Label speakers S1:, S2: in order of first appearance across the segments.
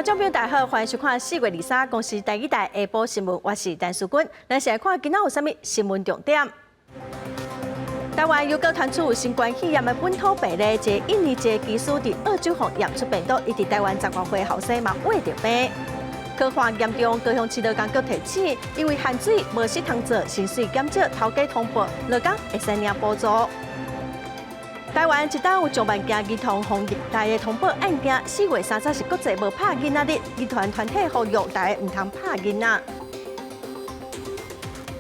S1: 眾朋友大家好，歡迎收看4月23公視台語台下晡新聞，我是陳淑君。咱先來看今仔有啥物新聞重點。台灣又閣傳出新冠肺炎的本土病例，一个印尼籍機師佇澳洲予驗出病毒，伊佇台灣十外歲後生嘛患著病。乾旱嚴重，高雄市勞工局提醒，因為限水無適通做，薪水減少，頭家通報，勞工會使領補助。台灣這冬有上萬件兒童予虐待的通報案件，4月30是國際無拍囡仔日，兒權團體呼籲大家毋通拍囡仔。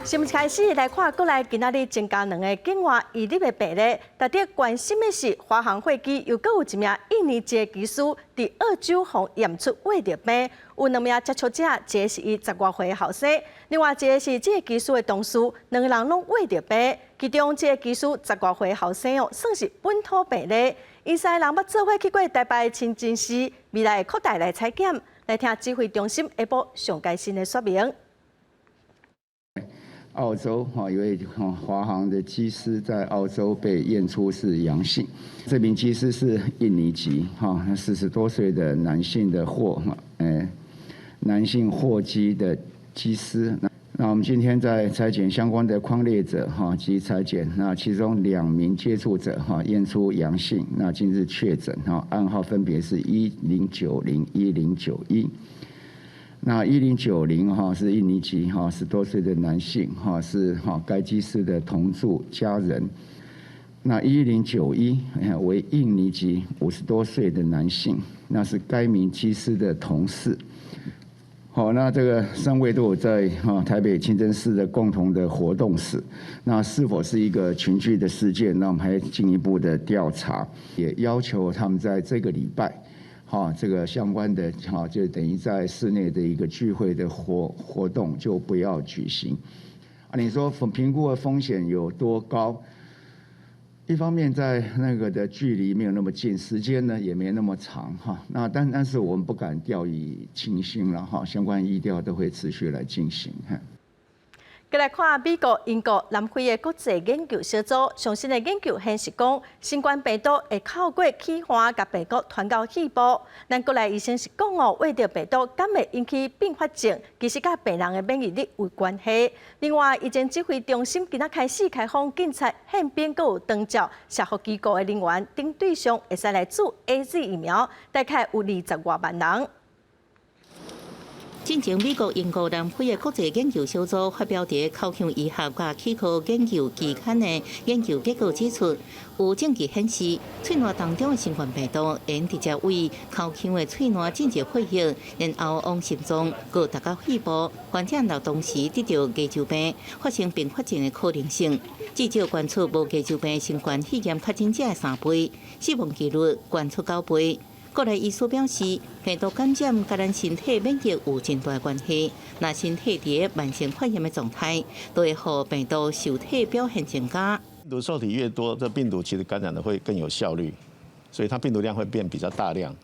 S1: 新聞開始來看，國內今仔日增加兩个境外移入的病例，值得關心的是，華航貨機又閣有一名印尼籍機師佇澳洲予驗出患著病，有兩名接觸者，一个是伊十外歲後生，另外一个是這个機師的同事，兩个人攏患著病。其中這个機師十外歲後生哦，算是本土病例，𪜶三个人捌做伙去過台北清真寺，未來會擴大來採檢，來聽指揮中心下晡上蓋新的說明。
S2: 澳洲哈一位哈華航的機師在澳洲被驗出是陽性，這名機師是印尼籍哈，40多歲的男性的貨哈，男性貨機的機師。那我們今天在採檢相關的匡列者哈及採檢，那其中兩名接觸者哈驗出陽性，那今日確診哈，案號分別是1090、1091。那1090哈是印尼籍哈10多歲的男性哈是哈該機師的同住家人。那1091為印尼籍50多歲的男性，那是該名機師的同事。好，那這個三位都有在哈台北清真寺的共同的活動史，那是否是一個群聚的事件？那我們還進一步的調查，也要求他們在這個禮拜，哈，這個相關的哈，就等於在室內的一個聚會的活動就不要舉行。啊，你說評估的風險有多高？一方面在那個的距離沒有那麼近，時間呢也沒那麼長哈。那但是我們不敢掉以輕心了哈，相關疫調都會持續來進行。
S1: 閣來看美國、英國、南非的國際研究小組上新的研究顯示講，新冠病毒會透過氣岸共病毒傳到肺部。咱國內醫生是講哦，患著病毒敢會引起併發症，其實佮病人的免疫力有關係。另外，疫情指揮中心今仔開始開放警察、憲兵閣有長照、社福機構的人員等對象，會使來注 AZ 疫苗，大概有20外萬人。
S3: 進前美國、英國、南非的國際研究小組發表佇口腔醫學佮齒科研究期刊的研究結果指出，有證據顯示，喙瀾當中的新冠病毒會直接對口腔的喙瀾進入血液，然後往心臟，閣達到肺部。患者若同時得著牙周病，發生併發症的可能性，至少懸出無牙周病新冠肺炎確診者的3倍，死亡幾率懸出9倍。國內醫師表示，病毒感染佮咱身體免疫有真大關係。若身體佇慢性發炎的狀態，都會予病毒受體表現增加。
S4: 病毒受體越多，這病毒其實感染的會更有效率，所以它病毒量會變比較大量。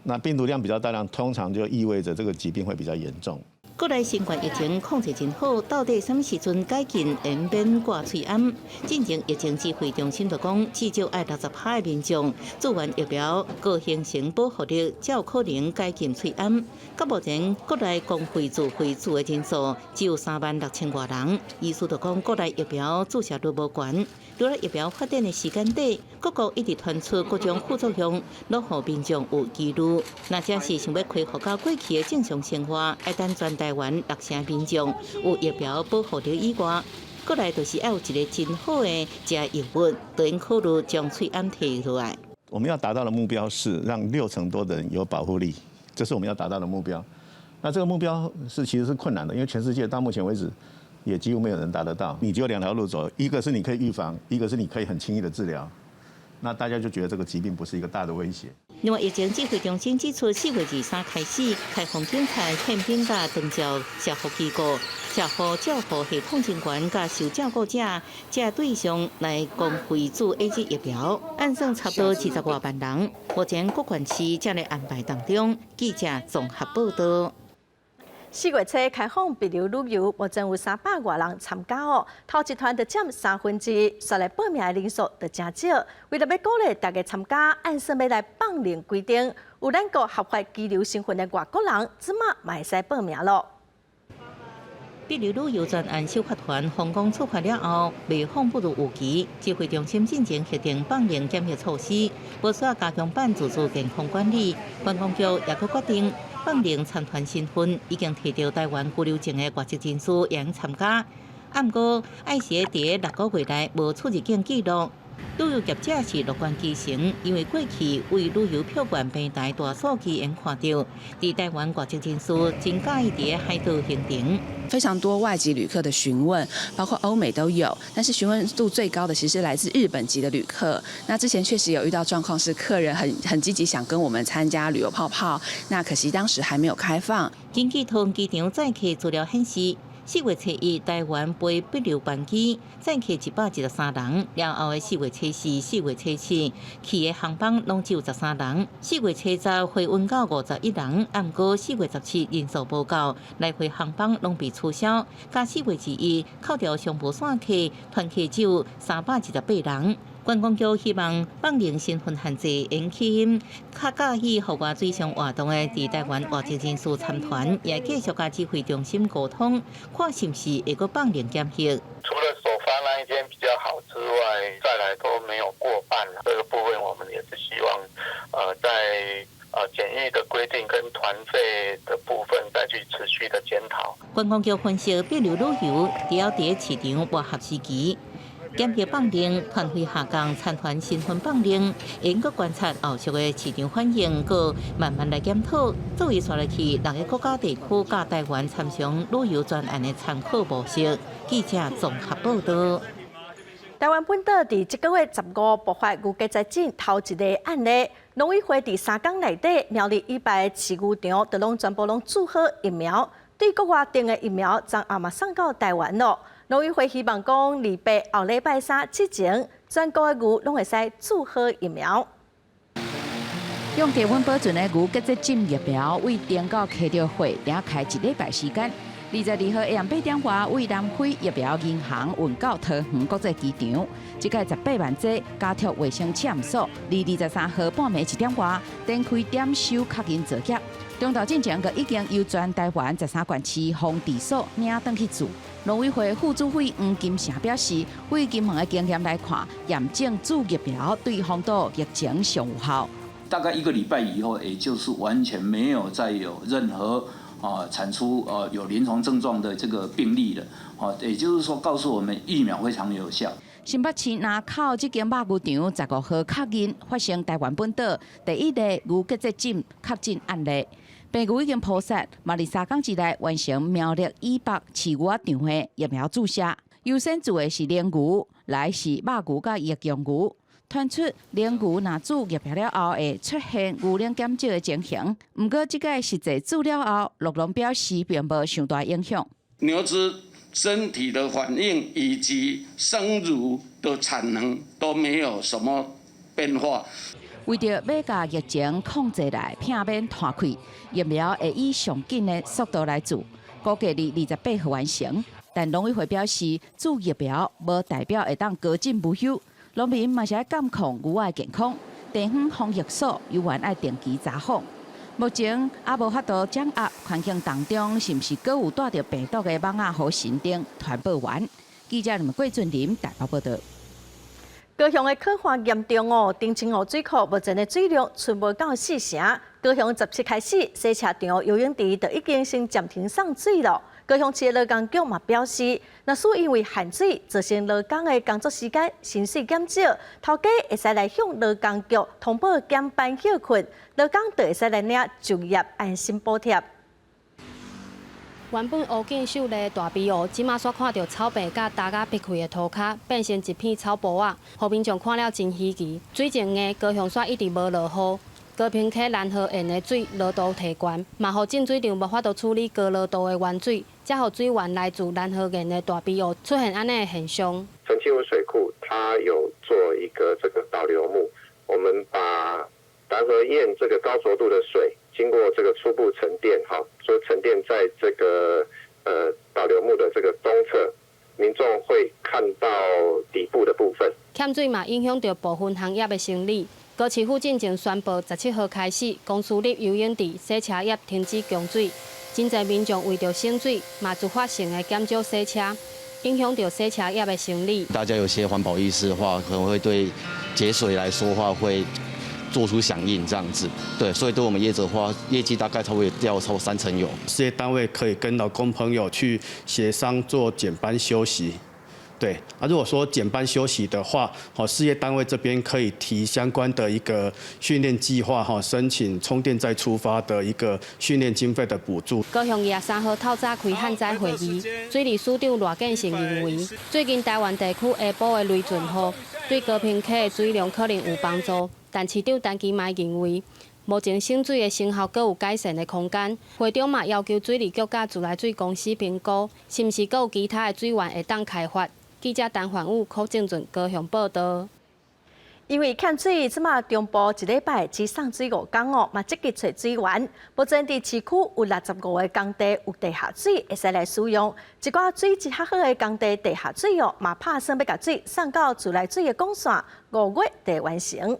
S4: 那病毒量比較大量，通常就意味着這個疾病會比較嚴重。
S3: 國內新冠疫情控制真好，到底啥物時陣解禁會免掛喙罨？進前疫情指揮中心就講，至少愛60趴的民眾注完疫苗，閣形成保護力，才有可能解禁喙罨。到目前，國內公費自費注的人數只有3萬6千外人。醫師就講，國內疫苗注射率無懸，除了疫苗發展的時間短，各國一直傳出各種副作用，攏予民眾有疑慮。若真是想欲恢復到過去的正常生活，愛等全台灣六成民眾有疫苗保護力以外，閣來就是愛有一个真好的食藥物，就用考慮將喙罨提落來。
S4: 我們要達到的目標是讓六成多的人有保護力，這是我們要達到的目標。那這個目標是其實是困難的，因為全世界到目前為止也幾乎沒有人達得到。你只有兩條路走，一個是你可以預防，一個是你可以很輕易的治療。那大家就覺得這個疾病不是一個大的威脅。
S3: 另外，疫情指揮中心指出，4月23開始開放警察、憲兵佮長照社福機構、社福照護系統人員佮受照顧者，這對象來公費注 AZ 疫苗，按算差不多20外萬人。目前各縣市正咧安排當中。記者綜合報道。
S1: 4月初開放帛琉旅遊，目前有300外人參加哦。頭一團就佔1/3，煞來報名的人數就誠少。為著欲鼓勵大家參加，按算欲來放寬規定，有咱國合法居留身份的外國人，這馬嘛會使報名囉。
S3: 帛琉旅遊專案首發團訪港出發了後，未放不如預期。指揮中心進前核定放寬檢疫措施，無需要加強版自主健康管理。觀光局也閣決定放寬參團身份，已經提著台灣居留證的外籍人士會用參加。毋過，愛是佇6個月內無出入境記錄。旅遊業者是樂觀其成，因為過去為旅遊票券平台大數據會看著，佇台灣外籍人士真佮意佇海島行程。
S5: 非常多外籍旅客的詢問，包括歐美都有，但是詢問度最高的其實來自日本籍的旅客。那之前確實有遇到狀況，是客人很積極想跟我們參加旅遊泡泡，那可惜當時還沒有開放。
S3: 根據桃園機場載客資料顯示，4月初1，台灣飛帛琉班機載客113人，了後的4月初4、4月初7去的航班攏只有13人。4月初10回溫到51人，毋過4月17人數無夠，來回航班攏被取消。加4月21扣掉商務散客，團客只有328人。觀光局希望放寬身份限制，會吸引較佮意戶外水上活動的佇台灣外籍人士參團，也繼續佮指揮中心溝通，看是毋是會閣放寬檢疫。
S6: 除了首發那一天比較好之外，再來都沒有過半。這個部分我們也是希望，在檢疫的規定跟團費的部分再去持續的檢討。
S3: 觀光局分析，帛琉旅遊除了佇市場磨合時期。檢疫放寬，團費下降，參團身份放寬，會閣觀察後續的市場反應，閣慢慢來檢討。作為紲落去六个國家地區佮台灣參詳旅遊專案的參考模式。記者綜合報道。
S1: 台灣本島佇這個月15爆發牛結節疹頭一個案例，農委會佇3工內底苗栗以北飼牛場都攏全部攏注好疫苗，對國外訂的疫苗，昨暗嘛送到台灣囉。農委會希望講，28後禮拜三之前，全國的牛攏會使注好疫苗。
S7: 用低溫保存的牛結節疹疫苗，為頂到溪著貨，定開一禮拜時間。22號下暗8點外，為南非疫苗銀行運到桃園國際機場，這擺18萬劑交託衛生試驗所。佇23號半暝1點外，展開點收確認作業。中晝進前，就已經由全台灣13縣市防治所領轉去注。農委會副主委黃金城表示，對金門的經驗來看，驗證注疫苗對防堵疫情上有效。
S8: 大概一個禮拜以後，也就是完全沒有再有任何產出有臨床症狀的這個病例了。也就是說，告訴我們疫苗非常有效。
S7: 新北市林口這間肉牛場15號確認發生台灣本島第一例牛結節疹確診案例，病牛已經撲殺，嘛佇3工之內完成苗栗以北飼牛仔場的疫苗注射。優先注的是奶牛，來是肉牛佮育秧牛。傳出奶牛若注疫苗了後會出現牛奶減少的情形，毋過這擺實際注了後，酪農表示並無傷大影響。
S9: 牛隻身體的反應以及生乳的產能都沒有什麼變化。
S7: 為著欲共疫情控制來，避免拖氣，疫苗會以上緊的速度來注，估計佇28號完成。但農委會表示，注疫苗無代表會當高枕無憂，農民嘛是愛監控牛仔健康，地方防疫所猶原愛定期查訪。目前猶無法度掌握環境當中是毋是閣有帶著病毒的蠓仔予神燈傳播員。記者林桂俊林台北報道。
S1: 高雄的乾旱嚴重哦，澄清湖水庫目前的水量賰無夠四成。高雄17開始，洗車場游泳池就已經先暫停送水囉。高雄市的勞工局嘛表示，若是因為限水造成勞工的工作時間、薪水減少，頭家會使來向勞工局通報減班歇睏，勞工就會使來領就業安心補貼。
S10: 原本烏景秀麗的大埤湖，這馬煞看著草坪佮焦甲煏開的塗跤，變成一片草埔仔，予民眾看了真稀奇。水情硬，高雄煞一直無落雨，高屏溪攔河堰的水濃度提懸，嘛予淨水廠無法度處理高濃度的原水，才予水源來自攔河堰的大埤湖出現按呢的現象。
S6: 澄清湖水庫它有做一個這個導流幕，我們把攔河堰這個高濁度的水經過這個初步沉澱，哈，說沉澱在這個導流幕的這個東側，民眾會看到底部的部分。
S10: 欠水嘛影響著部分行業的生理。高市府進前宣布，17號開始，公司立游泳池洗車業停止供水。真濟民眾為著省水，嘛自發性的減少洗車，影響著洗車業的生理。
S11: 大家有些環保意識的話，可能會對節水來說話會做出響應，這樣子。對，所以對我們業者的話，業績大概差不多掉超過3成有。
S12: 事業單位可以跟勞工朋友去協商做減班休息。對，啊，如果說減班休息的話，好，事業單位這邊可以提相關的一個訓練計劃，哈，申請充電再出發的一個訓練經費的補助。
S10: 高雄23號透早開旱災會議，水利署長賴建成認為，最近台灣地區下晡的雷陣雨對高屏溪的水量可能有幫助，但市長陳其邁認為，目前省水的成效閣有改善的空間。會中嘛要求水利局佮自來水公司評估，是毋是閣有其他的水源會當開發。記者陳焕武、柯正俊高雄報導。
S1: 因為欠水，這馬中部一禮拜只送水5工哦，嘛積極揣水源。目前佇市區有65個工地有地下水會使來使用，一寡水質較好的工地地下水哦，嘛拍算欲共水送到自來水的管線，5月就完成。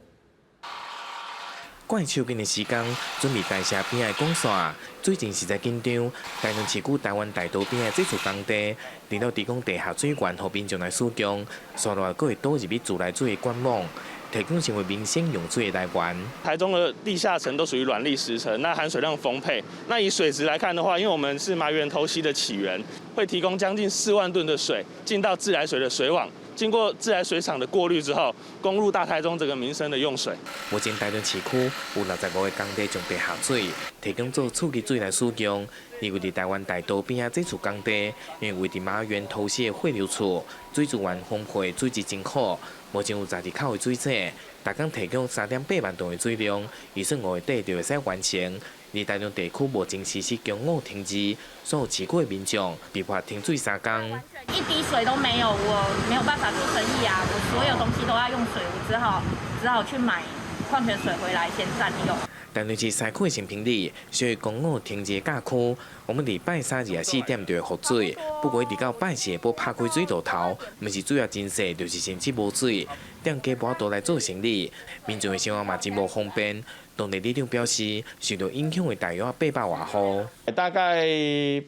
S13: 掛手緊的時間，準備大社邊的管線，水情實在緊張。台中市區台灣大道邊的這處工地，除了提供地下水源予民眾來使用，紲落來閣會導入去自來水的管網，提供成為民生用水的來源。
S14: 台中的地下層都屬於軟礫石層，那含水量豐沛。那以水質來看的話，因為我們是麻園頭溪的起源，會提供將近4萬噸的水進到自來水的水網。經過自來水廠的過濾之後，供入大台中這個民生的用水。
S13: 目前台中市區有65個工地將地下水提供做次級水來使用。另外，佇台灣大道邊仔這處工地，因為位佇媽園頭溪的匯流處，水資源豐沛，水質真好。目前有12口的水井，逐工提供3.8萬噸的水量，預算5月底就會使完成。而台中地區目前實施供五停二，所有市區的民眾被迫停水3工。
S15: 一滴水都沒有，我沒有辦法做生意啊！我所有東西都要用水，我只好去買礦泉水回來先暫用。
S13: 台中市西區的新平里屬於公五停二的甲區，我們禮拜三24點就會復水，不過一直到拜四下晡拍開水道頭，毋是水也真細，就是甚至無水，店家無法度來做生理，民眾的生活嘛真無方便。當地里長表示，受到影響的大約800外戶。
S16: 大概8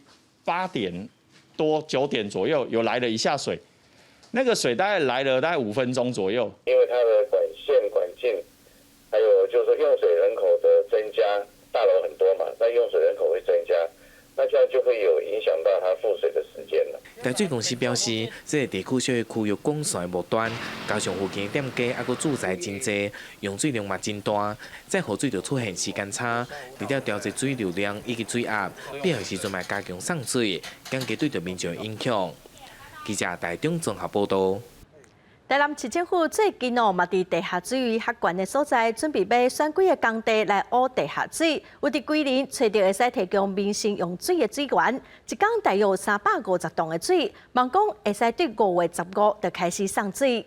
S16: 點多9點左右，有來了一下水，那個水大概來了大概5分鐘左右。
S6: 因為它的管線管徑，還有就是說用水人口的增加，大樓很多嘛，那用水人口會增加，那這樣就會有影響到它復水的時間了。
S13: 台水公司表示，這個地區屬於區域管線的末端，加上附近店家猶閣住宅真濟，用水量嘛真大，再予水就出現時間差，除了調節水流量以及水壓，必要時陣嘛加強送水，減低對著民眾的影響。記者台中綜合報導。
S1: 台南市政府最近哦，嘛佇地下水位較懸的所在，準備欲選幾个工地來挖地下水，有佇歸仁揣著會使提供民生用水的水源，一工大約350噸的水，望講會使對5月15就開始送水。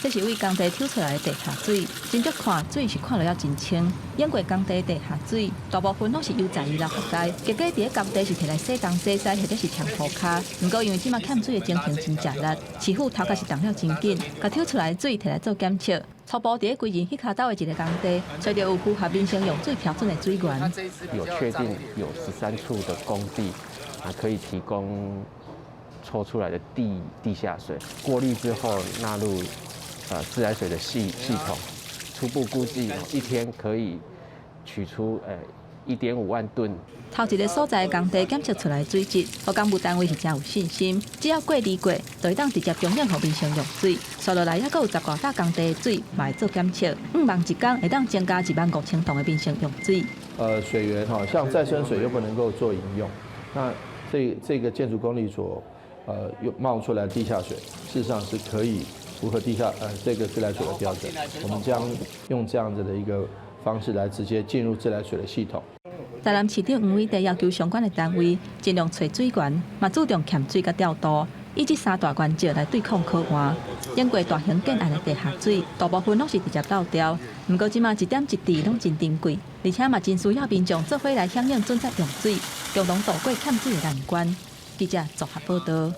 S17: 這是對工地抽出來的地下水，真足看水是看落猶真清。經過工地地下水，大部分攏是油雜遺留落來，結果佇咧工地是提來洗東洗西，或者是沖塗跤。毋過因為這馬欠水的情形真食力，市府頭殼是動了真緊，共抽出來的水提來做檢測。初步佇咧歸仁彼跤兜的一个工地，揣著有符合民生用水標準的水源。
S18: 有確定有13處的工地啊，可以提供抽出來的地下水，過濾之後納入自來水的系統，初步估計一天可以取出1.5萬噸。
S17: 頭一个所在工地檢測出來水質，予工務單位是誠有信心，只要過二過，就會當直接供應予民生用水。紲落來猶閣有10外搭工地的水，嘛會做檢測，向望一工會當增加1萬5000噸的民生用水。
S19: 水源哈，像再生水又不能夠做飲用，那這個建築工地所又冒出來地下水，事實上是可以符合地下這個自來水的標準。我們將用這樣子的一個方式來直接進入自來水的系統。
S17: 台南市長黃偉哲要求相關的單位盡量揣水源，嘛注重欠水佮調度，以這三大原則來對抗渴旱。經過大型建案的地下水，大部分攏是直接漏掉。毋過這馬一點一滴攏真珍貴，而且嘛真需要民眾做伙來響應準則用水，共同渡過欠水的難關。記者綜合報導。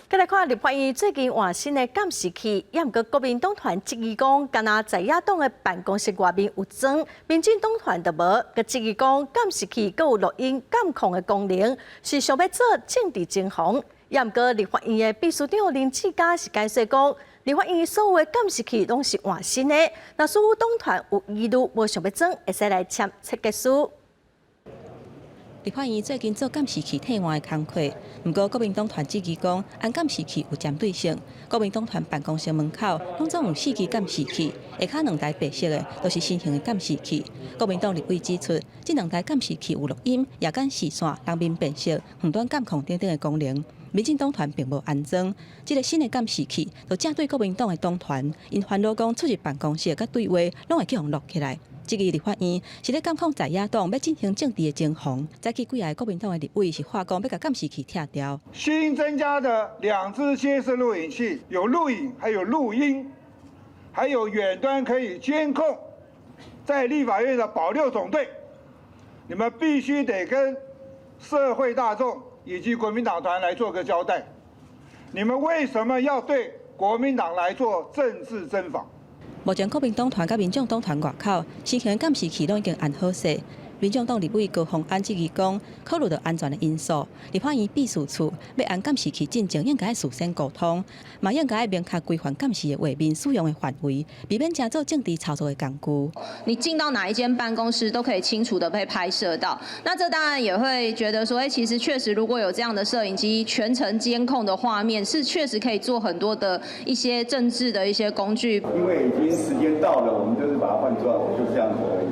S1: 再來看立法院最近換新的監視器，也毋過國民黨團質疑講，敢若在野黨的辦公室外面有裝，民進黨團就無。閣質疑講監視器閣有錄音監控的功能，是想欲做政治偵防。也毋過立法院的秘書長林志嘉是解釋講，立法院所有的監視器攏是換新的，若所有黨團有疑慮無想欲裝，會使來簽切結書。
S17: 立法院最近做監視器替換的工課，毋過國民黨團質疑講，按監視器有針對性。國民黨團辦公室門口攏總有四支監視器，下跤兩台白色的都是新型的監視器。國民黨立委指出，這兩台監視器有錄音、夜間視線、人面辨識、遠端監控等等的功能。民進黨團並無安裝這个新的監視器，就正對國民黨的黨團，𪜶煩惱講出入辦公室佮對話，攏會去予錄起來。質疑立法院是咧監控在野黨，欲進行政治的偵防。早起幾个國民黨的立委是喊講欲共監視器拆掉。
S20: 新增加的兩支監視錄影器，有錄影，還有錄音，還有遠端可以監控，在立法院的保六總隊，你們必須得跟社會大眾以及國民黨團來做個交代。你們為什麼要對國民黨來做政治偵防？
S17: 目前國民黨團佮民眾黨團外口新型監視器攏已經按好勢。民眾黨立委高虹安質疑講，考慮到安全的因素，立法院秘書處欲按監視器進前應該事先溝通，嘛應該明確規範監視的畫面使用的範圍，避免成做政治操作的工具。
S21: 你進到哪一間辦公室都可以清楚的被拍攝到，那這當然也會覺得說，欸，其實確實如果有這樣的攝影機全程監控的畫面，是確實可以做很多的一些政治的一些工具。
S2: 因為已經時間到了，我們就是把它換裝，就這樣子而已。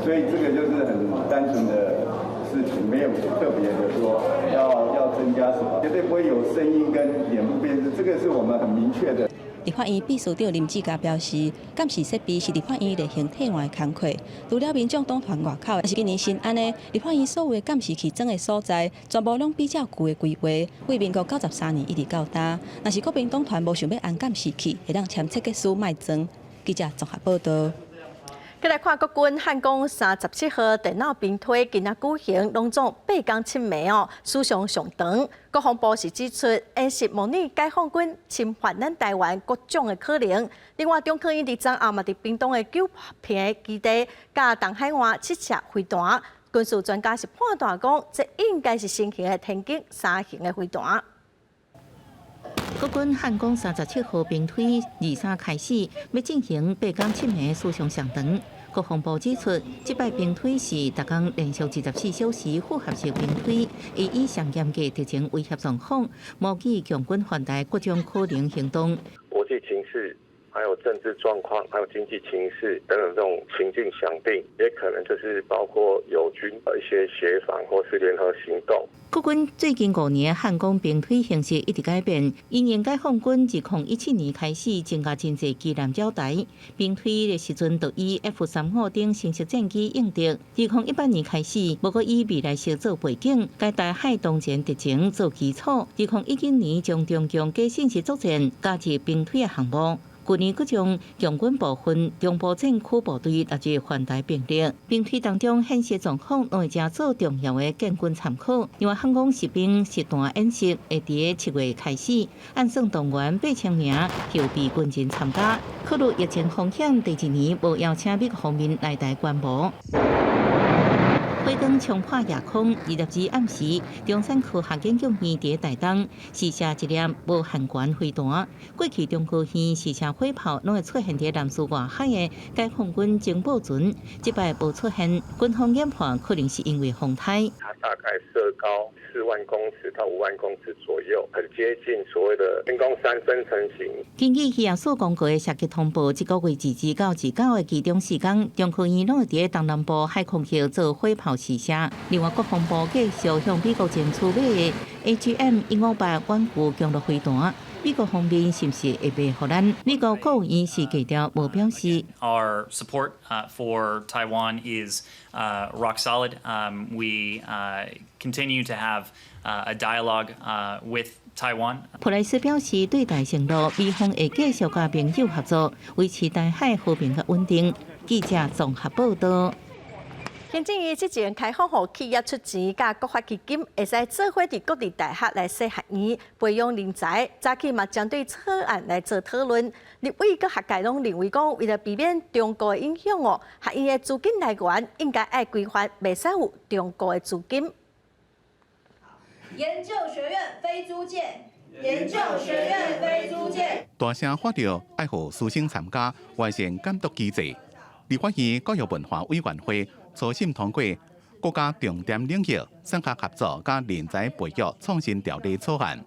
S2: 所以這個就是很單純的事情，沒有特別的說要增加什麼，絕對不會有聲音跟臉部辨識，這個是我們很明確的。
S17: 立法院秘書長林志嘉表示，監視設備是立法院例行替換的工課。除了民眾黨團外口，也是今年新安的立法院所有的監視器裝的所在，全部攏比照舊的規劃，對民國93年一直到今。若是國民黨團無想欲安監視器，會當簽切結書莫裝。記者綜合報道。
S1: 再來看國軍漢光37號電腦兵推今仔舉行，攏總8工7暝哦，史上上長。國防部是指出，演習模擬解放軍侵犯咱台灣各種的可能。另外，中科院佇昨暗嘛佇屏東的九坪基地，佮東海岸試射飛彈。軍事專家是判斷講，這應該是新型的天弓三型的飛彈。
S3: 國軍漢光37號兵推23開始，欲進行8工7暝史上上長。國防部指出，這擺兵推是逐工連續24小時複合式兵推，以上嚴格敵情威脅狀況，模擬共軍犯台各種可能行動。
S6: 國際情勢、還有政治狀況、還有經濟情勢等等這種情境想定，也可能就是包括友軍的一些協防或是聯合行動。
S3: 國軍最近5年漢光兵推形式一直改變，因應解放軍自2017年開始增加真濟機艦擾台，兵推的時陣就以 F-35等新式戰機應敵。2018年開始，無閣以未來式做背景，改台海當前敵情做基礎。2019年將中共假信息作戰加入兵推的項目。去年閣將共軍部分中部戰區部隊納入環台兵力，兵推當中現實狀況攏會成做重要的建軍參考。另外，漢光實兵實彈演習會佇7月開始，按算動員8000名後備軍人參加。考慮疫情風險，第二年無邀請美國方面來台觀摩。火光衝破夜空，22暗時，中山科學研究院佇台東試射一粒無限環飛彈。過去中科院試射火炮，攏會出現佇南勢外海的解放軍情報船，這擺無出現，軍方研判可能是因為風颱。
S6: 它大概射高4萬公尺到5萬公尺左右，很接近所謂的天弓三生成型。
S3: 根據氣象署公告的射擊通報，這個月22到29的其中四工，中科院攏會佇東南部海空域做火炮試射。另外，國防部繼續向美國爭取買的 AGM-158遠距強力飛彈，美國方面是毋是會賣予咱？美國國務院是低調無表示。
S22: Our support for Taiwan is rock solid. We continue to have a dialogue with Taiwan.
S3: 普萊斯表示，對台承諾，美方會繼續佮盟友合作，維持台海和平佮穩定。記者綜合報道。
S1: 行政院之前開放予企業出錢，佮國發基金會使做伙佇國立大學來設學院，培養人才。早起嘛針對草案來做討論。立委佮學界攏認為講，為了避免中國的影響哦，學院的資金來源應該愛規範，袂使有中國的資金。
S21: 研究學院非租借，研究學院非租借。
S4: 大聲發著愛予師生參加，完善監督機制。立法院教育文化委員會初審通過國家重點領域產學合作佮人才培育創新條例草案，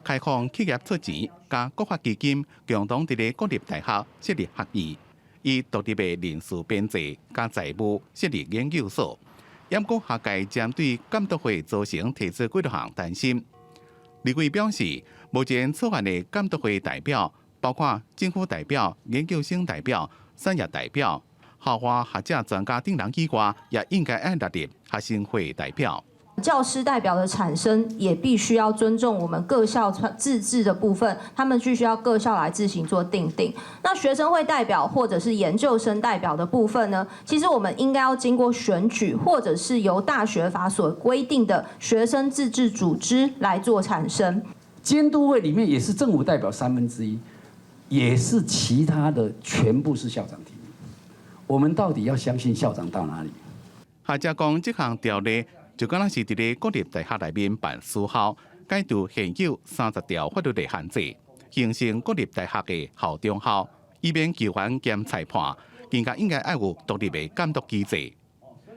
S4: 開放企業出錢佮國發基金共同佇咧國立大學設立學院，以獨立的人事編制佮財務設立研究所。毋過學界針對監督會組成提出幾多項擔心。立委表示，目前草案的監督會代表包括政府代表、研究生代表、產業代表、校外學者專家等人以外，也應該愛納入學生會代表。
S21: 教師代表的產生也必須要尊重我們各校自治的部分，他們必須要各校來自行做訂定。那學生會代表或者是研究生代表的部分呢？其實我們應該要經過選舉，或者是由大學法所規定的學生自治組織來做產生。
S5: 監督會裡面也是政府代表1/3，也是其他的全部是校長提名。我們到底要相信校長到哪裡？
S4: 學者講，這項條例就敢若是佇咧國立大學內面辦私校，解除現有30條法律的限制，形成國立大學的校中校，以免球員兼裁判，更加應該愛有獨立的監督機制。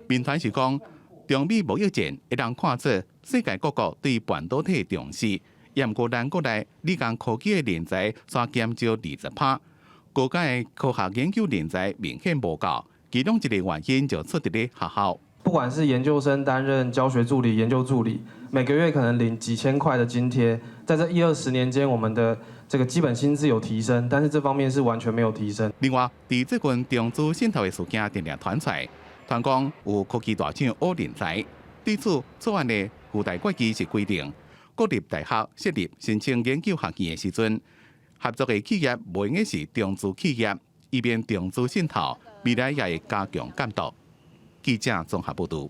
S4: 民團是講，中美貿易戰會當看出世界各國對半導體的重視，毋過咱國內理工科技的人才煞減少20%，高階的科學研究人才明顯無夠，其中一個原因就出佇咧學校。
S23: 不管是研究生擔任教學助理、研究助理，每個月可能領幾千塊的津貼，在這一二十年間，我們的這個基本薪資有提升，但是這方面是完全沒有提升。
S4: 另外，佇最近中資滲透的事件定定傳出來，傳講有科技大廠挖人才。對此，草案的附帶決議是規定，國立大學設立申請研究學院的時陣，合作的企業袂用是中資企業，以免中資滲透，未來也會加強監督。記者綜合報導。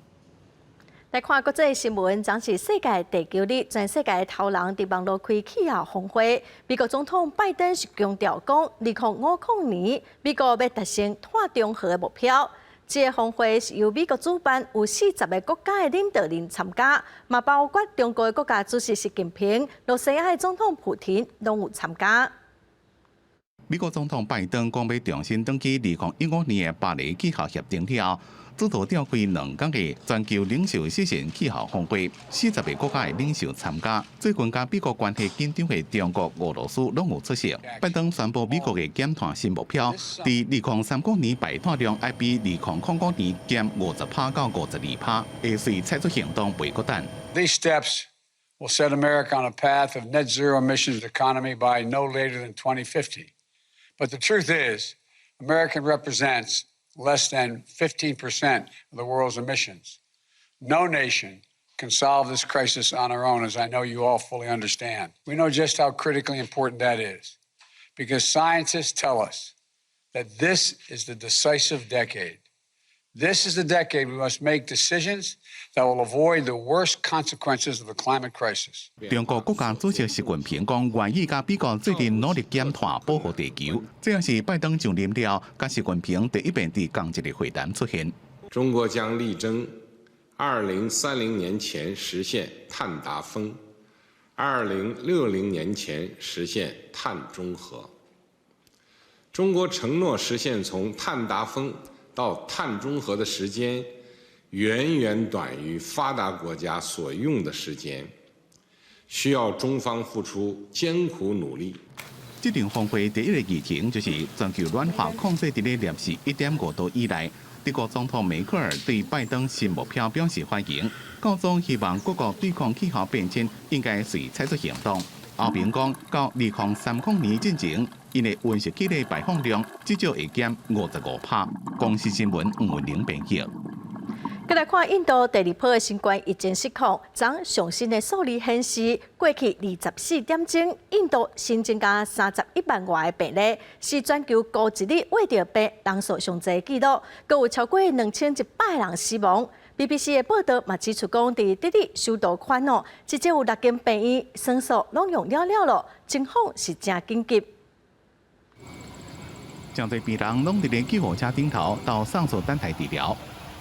S1: 來看國際新聞，昨是世界地球日，全世界的頭人佇網路開氣候峰會。美國總統拜登是強調講，2050年，美國欲達成碳中和的目標。這个峰會是由美國主辦，有40個國家的領導人參加，嘛包括中國的國家主席習近平、羅西亞的總統普廷攏有參加。
S4: 美國總統拜登講欲重新轉去2015年的巴黎氣候協定了後，主導召開2天的全球領袖視訊氣候峰會，40個國家的領袖參加。最近佮美國關係緊張的中國、俄羅斯攏有出席。拜登宣布美國的減碳新目標，佇2030年排碳量愛比2005年減50%到52%，會隨採取行動袂閣等。
S24: These steps will set America on a path of net zero emissions economy by no later than 2050. But the truth is, America represents less than 15% of the world's emissions. No nation can solve this crisis on our own, as I know you all fully understand. We know just how critically important that is, because scientists tell us that this is the decisive decade. This is the decade we must make decisions that will avoid the worst consequences of the climate crisis.
S4: 中國國家主席習近平講，願意佮美國做陣努力減碳，保護地球。這也是拜登上任了，佮習近平第一遍佇仝一个會談出現。
S25: 中國將力爭2030年前實現碳達峰，2060年前實現碳中和。中國承諾實現從碳達峰到碳中和的時間，遠遠短於發達國家所用的時間，需要中方付出艱苦努力。
S4: 這場峰會第一個議程就是全球暖化控制佇咧攝氏1.5度以內。德國總統梅克爾對拜登新目標表示歡迎，教宗希望各國對抗氣候變遷應該隨採取行動。歐盟講到2030年進前，𪜶的溫室氣體排放量至少會減55%。公視新聞吳文玲編譯。
S1: 閣來看印度第二波的新冠疫情失控，昨上新的數字顯示，過去24點鐘，印度新增加31萬外個病例，是全球孤一日穢著病人數上濟紀錄，閣有超過2100人死亡。BBC 的報道嘛指出講，佇德里首都圈哦，至少有六間病院床數攏用了了囉，情況是誠緊急。
S4: 誠濟病人攏佇咧救護車頂頭到送去等待治療。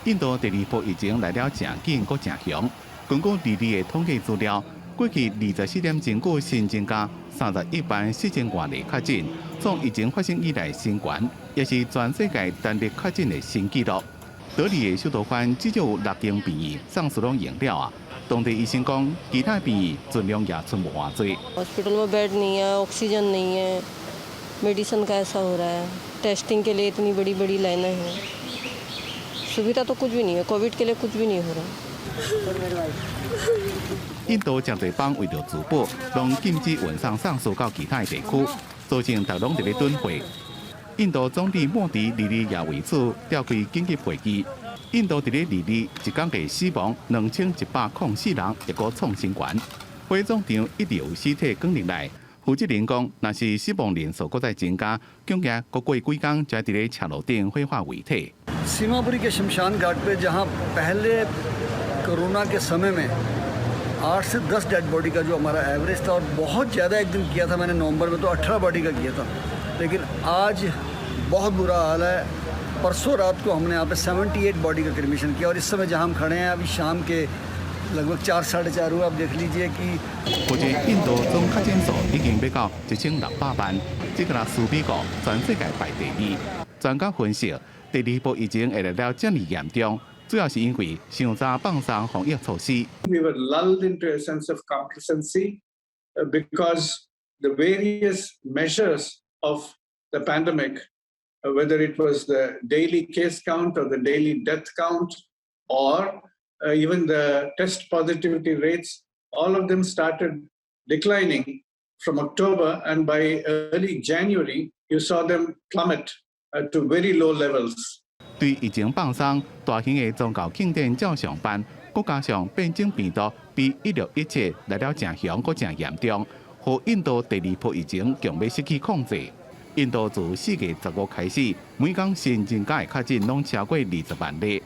S4: 印度第二波疫情來了誠緊，閣誠凶。根據二二的統計資料，過去24點鐘閣新增加31萬4千外例確診，創疫情發生以來新懸，也是全世界單日確診的新紀錄。德里的首都圈至少有六間病院送出攏用了啊！當地醫生講，其他病院盡量也賰無偌濟。
S7: Hospital में बेड नहीं है, ऑक्सीजन नहीं है, मेडिसिन का ऐसा हो रहा है, टेस्टिंग के लिए इतनी बड़ी बड़ी लाइनें हैं, सुविधा तो कुछ भी नहीं है, कोविड के लिए कुछ भी नहीं हो रहा。
S4: 印度誠濟邦為著自保，攏禁止運送喪屍到其他地區，造成逐攏佇咧囤貨。印度總理莫迪二日也為此召開緊急會議。印度佇咧二日一工嘅死亡2104人，抑閣創新懸。火葬場一直有屍體捲入來。負責人講，若是死亡人數閣再增加，恐驚閣過幾工就佇咧車路頂火化遺體。
S8: सीमापुरी के शमशान घाट पे जहां पहले कोरोना के समय में 8 से 10 डेड बॉडी का जो हमारा एवरेज था और बहुत ज़्यादा एक दिन किया था मैंने नवंबर में तो 18 बॉडी का किया था, लेकिन आज बहुत बुरा हाल है। परसों रात को हमने यहाँ पे 78 बॉडी का क्रिमेशन किया और इस समय जहाँ हम खड़े हैं, अभी शाम के लगभग 4, 4:30 हुआ, आप देख लीजिए कि
S4: 目前印度總確診數已經欲到1600萬，這個若輸美國全世界排第二。專家分析，第二波疫情會來了遮爾嚴重，主要是因為傷早放鬆防疫措施。
S9: We were lulled into a sense of complacency because the various measures of the pandemic, whether it was the daily case count or the daily death count or even the test positivity rates, all of them started declining from October, and by early January, you saw them plummet to very low levels.
S4: 對疫情放鬆，大型的宗教慶典照常辦，閣加上變種病毒比1617來了誠凶，閣誠嚴重，予印度第二波疫情強欲失去控制。印度自4月15開始，每工新增加的確診攏超過20萬例。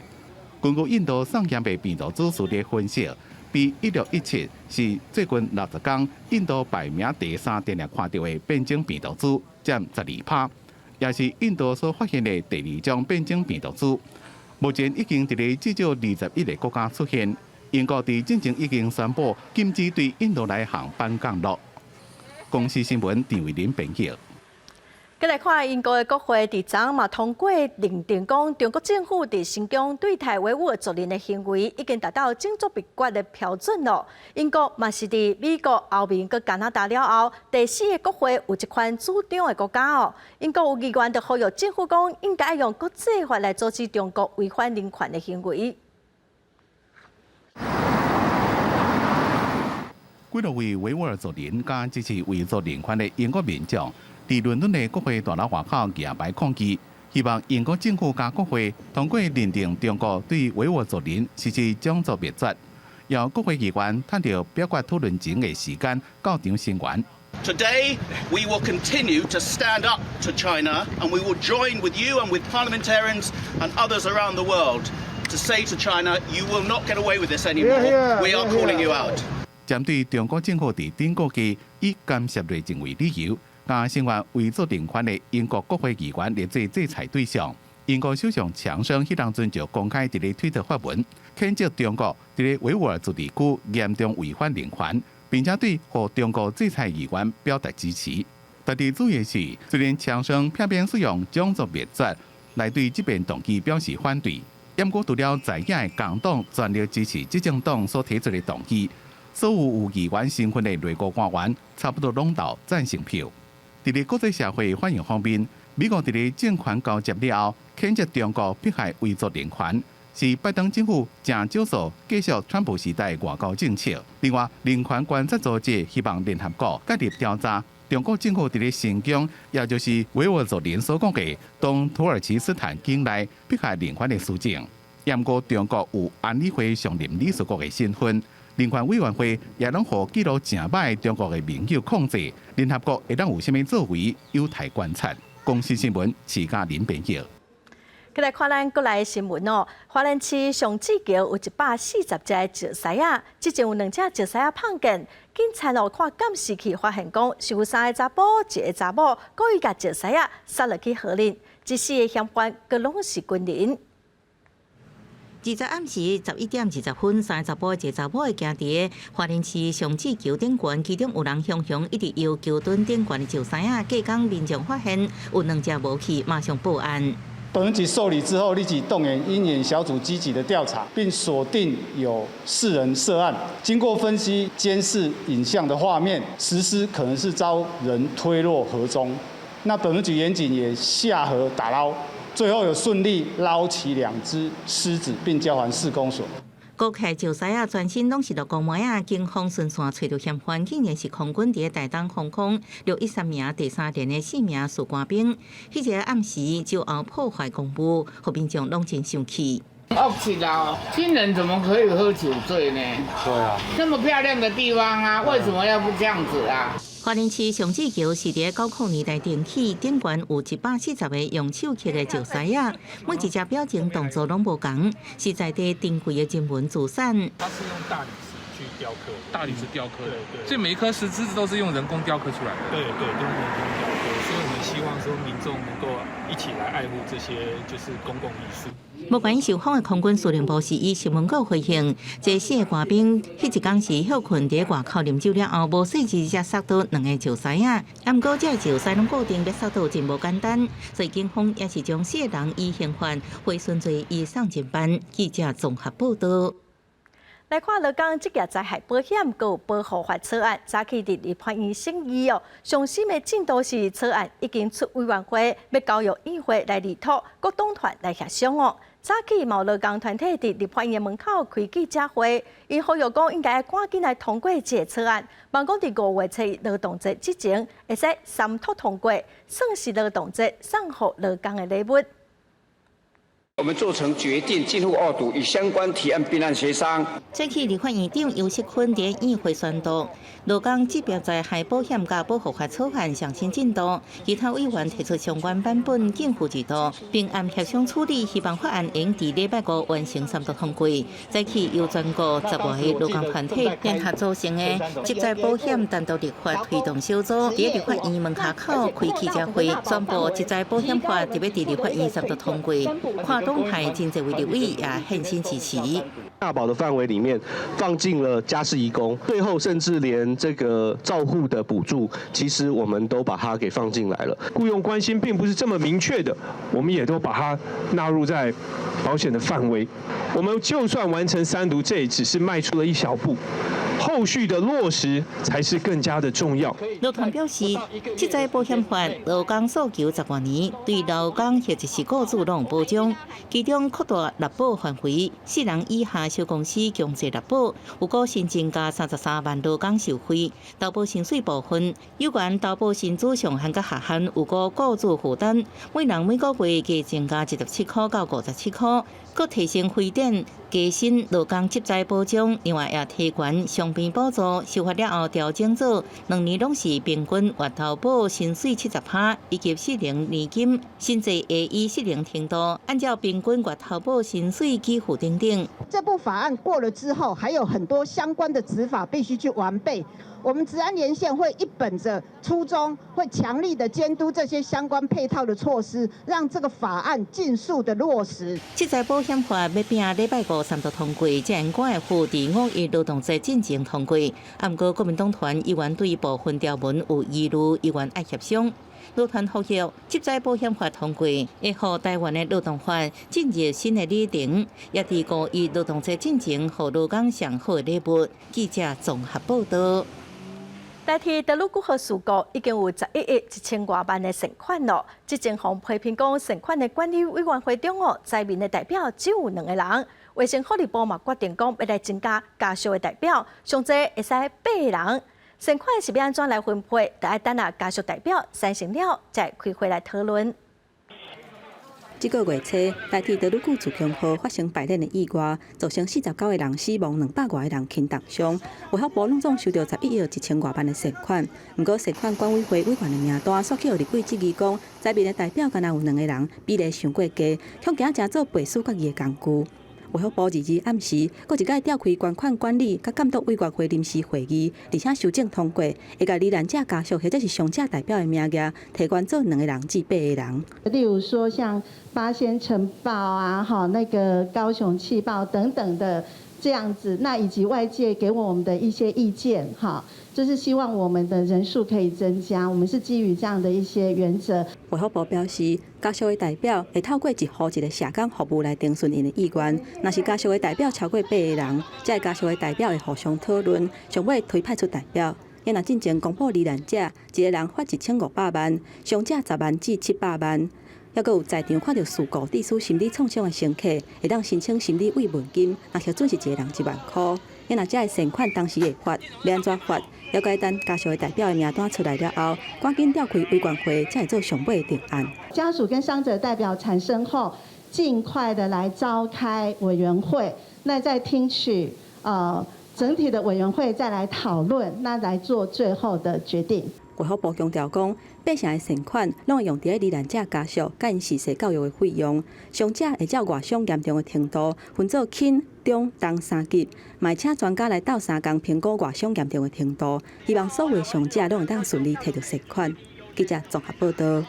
S4: 根據印度送檢的病毒株序列分析，B 1617是最近60工印度排名第三定定看著的變種病毒株，佔12%，也是印度所發現的第二種變種病毒株。目前已經佇咧至少21個國家出現。英國佇進前已經宣布禁止對印度來航班降落。公視新聞陳慧琳編譯。
S1: 閣來看英國的國會佇昨嘛通過認定，講中國政府佇新疆對待維吾爾族人的行為已經達到種族滅絕的標準囉。英國嘛是佇美國、歐盟佮加拿大了後，第四个國會有這款主張的國家哦。英國有議員就呼籲政府講，應該用國際法來阻止中國違反人權的行為。
S4: 幾若位維吾爾族人佮支持維族人權的英國民眾，佇倫敦的國會大樓外口舉牌抗議，希望英國政府佮國會通過認定中國對維吾爾族人實施種族滅絕。由國會議員趁著表決討論前的時間到場聲援。
S11: Today, we will continue to stand up to China, and we will join with you and with parliamentarians and others around the world to say to China, you will not get away with this anymore. We are calling you out.
S4: 針對中國政府佇頂個月以干涉內政為理由，共聲援維族人權的英國國會議員列做制裁對象。英國首相強生彼當陣就公開佇咧推特發文，譴責中國佇咧維吾爾自治區嚴重違反人權，並且對予中國制裁議員表達支持。值得注意的是，雖然強生片面使用種族滅絕來對這遍動議表示反對，毋過除了在野的工黨全力支持執政黨所提出的動議，所有有議員身份的內閣官員差不多攏投贊成票。佇咧國際社會反應方面，美國佇咧政權交接了後，譴責中國迫害維族人權，是拜登政府誠少數繼續川普時代外交政策。另外，人權觀察組織希望聯合國介入調查中國政府佇咧新疆，也就是維吾爾族人所講的東土耳其斯坦境內迫害人權的事證。毋過中國有安理會常任理事國的身份，人權委員會也攏予記錄誠䆀中國的盟友控制，聯合國會當有啥物作為，有待觀察。公視新聞，徐嘉玲編譯。
S1: 閣來看咱國內新聞哦，花蓮市上志橋有140隻石獅仔，之前有兩隻石獅仔碰見，警察哦看監視器發現講是有三个查埔一个查某故意共石獅仔殺落去河裡，這四个嫌犯閣攏是軍人。
S3: 20暗時11點20分，三个查埔一个查某會行佇花蓮市上志橋頂懸，其中有人雄雄一直搖橋墩頂懸的石獅仔，隔工民眾發現有兩隻無去，馬上報案。
S10: 本分局受理之後，立即動員鷹眼小組積極的調查，並鎖定有四人涉案。經過分析監視影像的畫面，石獅可能是遭人推落河中。那本分局員警也下河打撈，最後有順利撈起兩隻獅子，並交還市公所。
S3: 顧客石獅仔全身攏是綠光膜仔，警方循線揣著嫌犯，竟然是空軍佇台東防空613營第三連的四名士官兵。彼個暗時就後破壞公物，予民眾攏真生氣。
S12: 惡起來，軍人怎麼可以喝酒醉呢？
S10: 對啊，
S12: 那麼漂亮的地方啊，為什麼要不這樣子啊？
S3: 花蓮市上志橋是佇90年代重起，頂懸有140個用手刻的石獅仔，每一隻表情動作攏無仝，是在地珍貴的人文資產。
S14: 它是用大理石去雕刻，
S15: 大理石雕刻
S14: 的，對對。
S15: 所以每一顆石獅子都是用人工雕刻出來的。
S14: 對對，都用人工雕刻，所以我們希望說民眾能夠一起來愛護這些就是公共藝術。
S3: 目前受訪的空軍司令部是以新聞稿回應，這四个官兵彼一工是歇睏佇外口啉酒了後，無細緻才殺倒兩個石獅仔。毋過這石獅攏固定欲殺倒真無簡單，所以警方也是將四个人以刑法賄詢罪移送偵辦。記者綜合報導。
S1: 來看勞工職業災害保險閣有保護法草案，早起佇立法院審議哦。上新的進度是草案已經出委員會，欲交予議會來擬討，各黨團來協商哦。早起嘛有勞工團體佇立法院門口開記者會，𪜶呼籲講應該趕緊來通過這个草案，望講佇5月初一勞動節之前，會使三讀通過，算是勞動節送予勞工的禮物。
S16: 我們做成決定，進入二讀，與相關提案併案協商。
S3: 早起立法院長游錫堃佇院會宣讀，勞工職業災害保險佮保護法草案上新進度，其他委員提出相關版本進赴二讀，並按協商處理，希望法案會佇禮拜五完成三讀通過。早起由全國10外個勞工團體聯合組成的職災保險單獨立法推動小組，佇立法院門口開記者會，宣布職災保險法特別佇立法院三讀通過。跨黨派真濟位立委也現身支持。
S26: 大保的範圍裡面放進了家事移工，最後甚至連這個照護的補助，其實我們都把它給放進來了。
S27: 僱傭關係並不是這麼明確的，我們也都把它納入在保險的範圍。我們就算完成三讀，這也只是邁出了一小步。後續的落實才是更加的重要。
S3: 勞團表示，職災保險法勞工訴求10外年，對勞工或者是僱主攏有保障。其中擴大納保範圍，四人以下小公司強制納保，有估新增加33萬勞工受惠。投保薪水部分，有關投保薪資上限佮下限，有估僱主負擔，每人每個月加增加27塊到57塊，閣提升非典加薪勞工職災保障，另外也提懸傷病補助，修法了後調整做2年攏是平均月投保薪水70%，以及失能年金，薪資會依失能程度，按照平均月投保薪水給付等等。
S28: 這部法案過了之後，還有很多相關的執法必須去完備。我們職安連線會一本着初衷，會強力的監督這些相關配套的措施，讓這個法案盡速的落實。
S3: 職災保險法欲拚禮拜五三讀通過，才會趕會赴佇五一勞動節進前通過。毋過國民黨團議員對部分條文有疑慮，議員愛協商。勞團呼籲職災保險法通過，會予台灣的勞動法進入新的里程，也佇五一勞動節進前，予勞工上好的禮物。記者綜合報導。
S1: 台鐵德魯固號事故已經有11億1000外萬的善款咯。之前予批評講善款的管理委員會中哦，災民的代表只有兩個人。衛生福利部嘛決定講欲來增加家屬的代表，上濟會使八個人。善款是欲按怎來分配，著愛等下家屬代表產生了，再開會來討論。
S2: 這個月初，台鐵多魯閣自強號發生排鏈的意外，造成49個人死亡，200外個人輕重傷。衛福部攏總收著11億1000外萬的善款，毋過善款管委會委員的名單，煞去予立委質疑講，在面的代表敢若有兩個人比例傷過低，恐驚成做背書決議的工具。衛福部二二暗時，閣一擺召開捐款管理佮監督委員會臨時會議，而且修正通過，會共罹難者家屬或者是傷者代表的名額，提懸做兩個人至八個人。
S6: 例如說，像八仙塵爆啊，哈，那個高雄氣爆等等的這樣子，那以及外界給我們的一些意見，哈，就是希望我們的人數可以增加，我們是基於這樣的一些原則。
S2: 衛福部表示，家屬的代表會透過一戶一个社工服務來徵詢𪜶的意願。若是家屬的代表超過八個人，這个家屬的代表會互相討論，上尾推派出代表。若進前公布罹難者，一個人發1500萬，傷者10萬至700萬。猶閣有在場看著事故致使心理創傷的乘客，會當申請心理慰問金，若核准是一個人1萬箍。若這个善款當時會發，欲按怎發？猶閣等家屬的代表的名單出來了後，趕緊召開委員會，才會做上尾的定案。
S6: 家屬跟傷者代表產生後，盡快的來召開委員會，那再聽取整體的委員會再來討論，那來做最後的決定。
S2: 衛福部強調講，百姓的善款攏會用佇咧罹難者家屬佮𪜶逝世教育的費用，傷者會照外傷嚴重的程度分做輕、中、重三級，嘛會請專家來鬥相共評估外傷嚴重的程度，希望所有的傷者攏會當順利提著善款。記者綜合報導。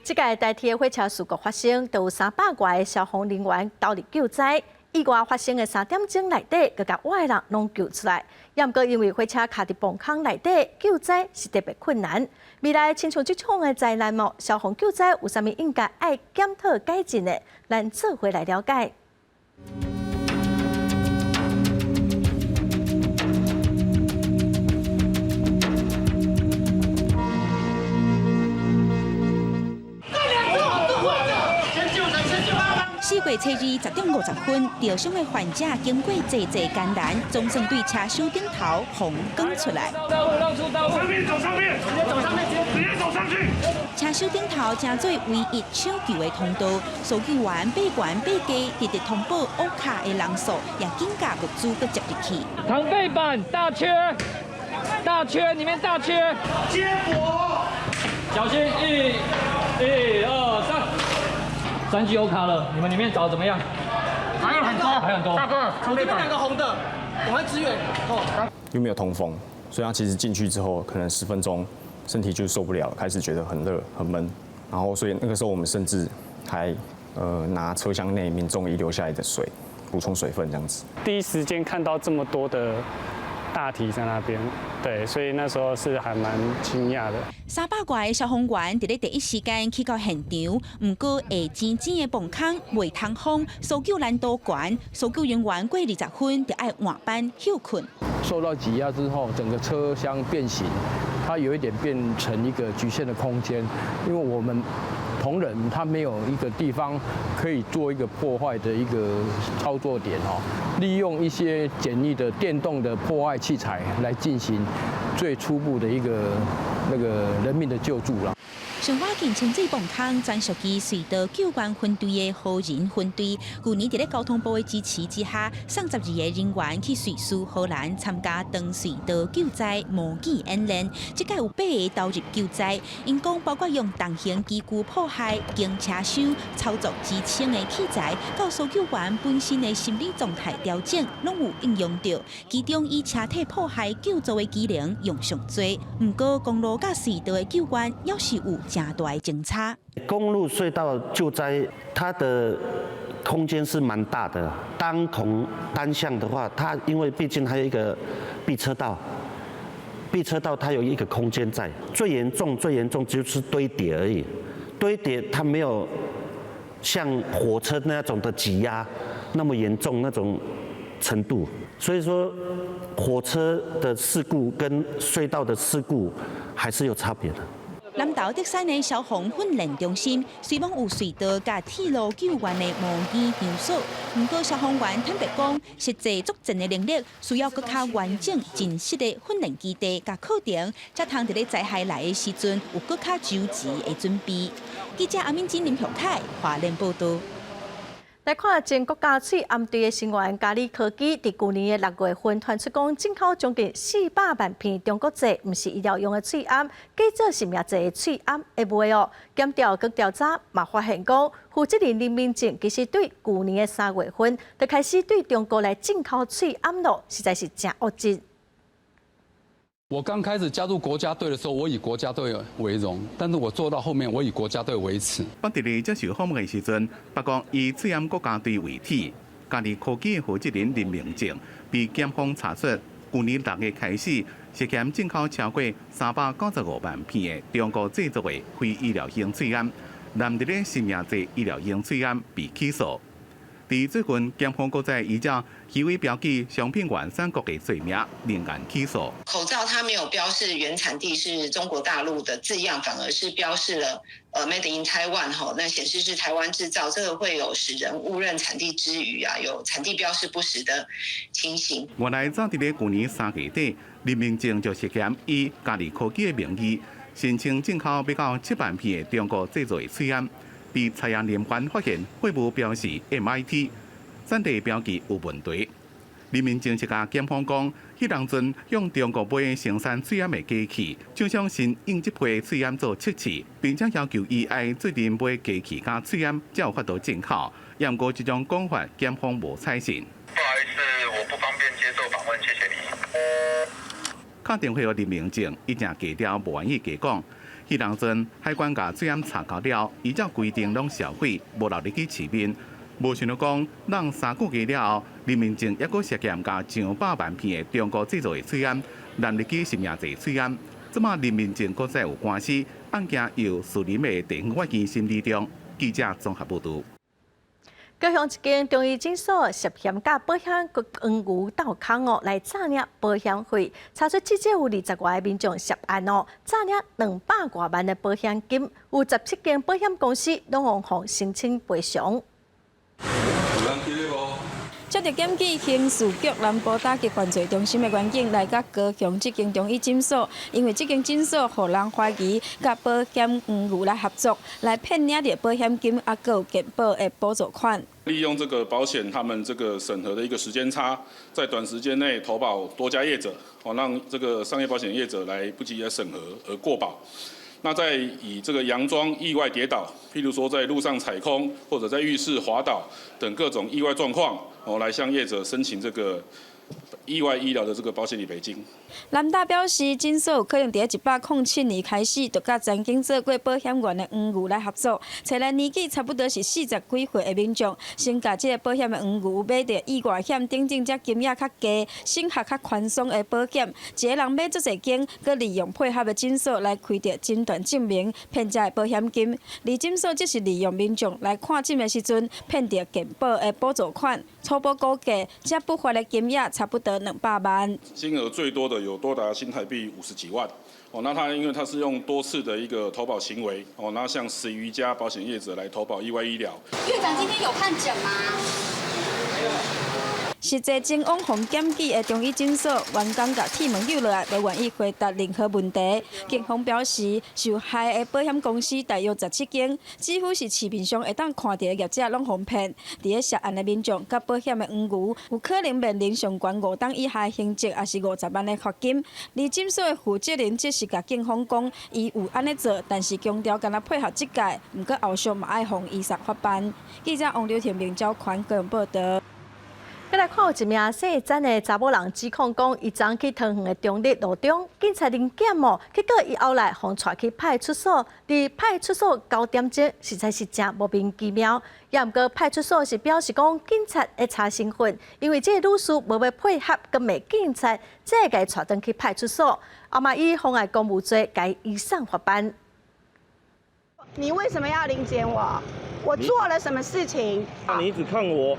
S1: 這屆台鐵火車事故發生，都有300外个消防人員投入救災。意外發生的3點鐘內底，閣共活的人攏救出來。也毋過因為火車卡佇崩坑內底，救災是特別困難。未來親像這種的災難哦，消防救災有啥物應該愛檢討改進的？咱做伙來了解。
S13: 4月初二10點50分，著傷的患者經過濟濟艱難，總算對車廂頂頭予趕出來。
S17: 上面走上面，直接走上面，直接走上去。
S13: 車廂頂頭成做唯一搶救的通道，搜救員爬懸爬低，直直通報烏卡的人數，也緊共物資閣接入去。
S18: 躺背板大缺，大缺裡面大缺。
S17: 接駁，
S18: 小心，一、一、二、三。三具歐卡了，你們裡面找得怎麼樣？
S17: 還有很多，
S18: 還很多。
S17: 大哥，這邊兩個紅的，我們支援。哦。
S19: 又沒有通風，所以他其實進去之後，可能10分鐘，身體就受不了，開始覺得很熱、很悶。然後，所以那個時候我們甚至還拿車廂內民眾遺留下來的水補充水分，這樣子。
S20: 第一時間看到這麼多的大體在那邊，對，所以那時候是還蠻驚訝的。
S13: 300外个消防員佇咧第一時間去到現場，毋過下淺淺的崩坑袂通風，搜救難度懸，搜救人員過20分就愛換班歇睏。
S22: 受到擠壓之後，整個車廂變形，它有一點變成一個局限的空間，因為我們同仁他沒有一個地方可以做一個破壞的一個操作點哦，利用一些簡易的電動的破壞器材來進行最初步的一個那個人命的救助啦。
S13: 上倚近清水崩坑專屬於隧道救援分隊的荷人分隊，舊年佇咧交通部的支持之下，送12個人員去瑞士、荷蘭參加長隧道救災模擬演練。這擺有八个投入救災，𪜶講包括用重型機具破壞、經車廂操作支撐的器材，到搜救員本身的心理狀態調整，攏有應用著。其中以車體破壞救助的機能用上濟，毋過公路佮隧道的救援，猶是有誠大的相差。
S29: 公路隧道救災，它的空間是蠻大的。單孔單向的話，它因為畢竟還有一個避車道，避車道它有一個空間在。最嚴重、最嚴重就是堆疊而已，堆疊它沒有像火車那種的擠壓那麼嚴重那種程度。所以說，火車的事故跟隧道的事故還是有差別的。
S13: 南投德山的消防訓練中心，雖罔有隧道佮鐵路救援的模擬場所，毋過消防員坦白講，實際作戰的能力需要閣較完整、真實的訓練基地佮課程，才通佇咧災害來的時陣有閣較周全的準備。記者阿敏金林雄凱華聯報道。
S1: 來看前國家喙罨隊的成員嘉里科技，佇舊年的6月份傳出講進口將近400萬片中國製，毋是醫療用的喙罨，假做實名制的喙罨會賣哦。檢調閣調查嘛發現講，負責人林明正其實對舊年的3月份就開始對中國來進口喙罨咯，實在是誠惡質。
S5: 我剛開始加入國家隊的時候，我以國家隊為榮，但是我做到後面，我以國家隊為恥。
S4: 北佇咧接受訪問的時陣，白講以喙罨國家隊為恥，嘉里科技負責人林明正被檢方查出，舊年6月開始涉嫌進口超過395萬片的中國製作的非醫療用喙罨，濫佇咧實名制醫療用喙罨被起訴。佇最近，檢方閣再依照虛偽標記商品原產國的罪名，另案起訴。
S7: 口罩它沒有標示原產地是中國大陸的字樣，反而是標示了Made in Taiwan 吼，那顯示是台灣製造，這個會有使人誤認產地之虞啊，有產地標示不實的情形。
S4: 原來早佇咧舊年3月底，林明正就涉嫌以嘉里科技的名義申請進口欲到7萬片的中國製造的喙罨。被查驗人員發現貨物標示 MIT，產地標記有問題。林明正是共檢方講，彼當陣向中國買生產喙罨的機器，廠商先用這批喙罨做測試，並且要求伊愛做陣買機器佮喙罨，才有法度進口。毋過這種講法，檢方無採信。
S8: 不好意思，我不方便接受訪問，謝謝你。
S4: 敲電話予林明正，伊誠低調，無願意加講。彼當陣海關共喙罨查到了，依照規定攏銷毀，無留入去市面。無想到講，兩三個月了後，林明正猶閣涉嫌共上百萬片的中國製造的喙罨，濫入去實名制喙罨。這馬林明正閣再有官司，案件由士林的地方法院審理中。記者綜合報導。
S1: 高雄一間中醫診所涉嫌佮保險佮黃牛鬥空哦，來詐領保險費，查出至少有20外個民眾涉案哦，詐領200外萬的保險金，有17間保險公司攏予申請賠償。
S9: 接著檢舉刑事局南部打擊犯罪中心的員警來到高雄這間中醫診所，因為這間診所予人懷疑佮保險黃牛來合作，來騙領著保險金，猶閣有健保的補助款。
S11: 利用這個保險他們這個審核的一個時間差，在短時間內投保多家業者，哦，讓這個商業保險業者來不及來審核而過保。那在以這個佯裝意外跌倒，譬如說在路上踩空或者在浴室滑倒等各種意外狀況，哦，來向業者申請這個意外醫療的這個保險理賠金。
S9: 南大表示，診所有可能佇107年開始，就佮曾經做過保險員的黃牛來合作，揣來年紀差不多是40幾歲的民眾，先共這個保險的黃牛買著意外險等等，這金額較低、審核較寬鬆的保險，一個人買足濟間，閣利用配合的診所來開著診斷證明，騙這个保險金。而診所則是利用民眾來看診的時陣，騙著健保的補助款，初步估計，這不法的金額差不多200萬。
S11: 金額最多的有多達新台幣50幾萬，哦，那他因為他是用多次的一個投保行為，哦，那向10餘家保險業者來投保意外醫療。
S21: 院長今天有看診嗎？
S9: 實際前往予檢舉的中醫診所員工共鐵門扭落來，無願意回答任何問題。警方表示，受害的保險公司大約17間，幾乎是市面上會當看著的業者攏予騙。佇咧涉案的民眾佮保險的黃牛，有可能面臨上懸5冬以下刑責，抑是50萬的罰金。而診所的負責人則是共警方講，伊有按呢做，但是強調干焦配合職界，毋過後續嘛愛予依法辦。記者王劉庭明、趙寬個人報道。
S1: 再來看有一名姓詹的查某人指控講，伊昨去桃園的中壢路中，警察臨檢哦，結果伊後來予帶去派出所，佇派出所9點鐘，實在是誠莫名其妙。也毋過派出所是表示講，警察會查身份，因為這個女士無欲配合，閣罵警察，才會共伊帶轉去派出所。啊嘛以妨礙公務罪，共伊移送法辦。
S23: 你為什麼要臨檢我？我做了什麼事情？
S24: 你一直看我。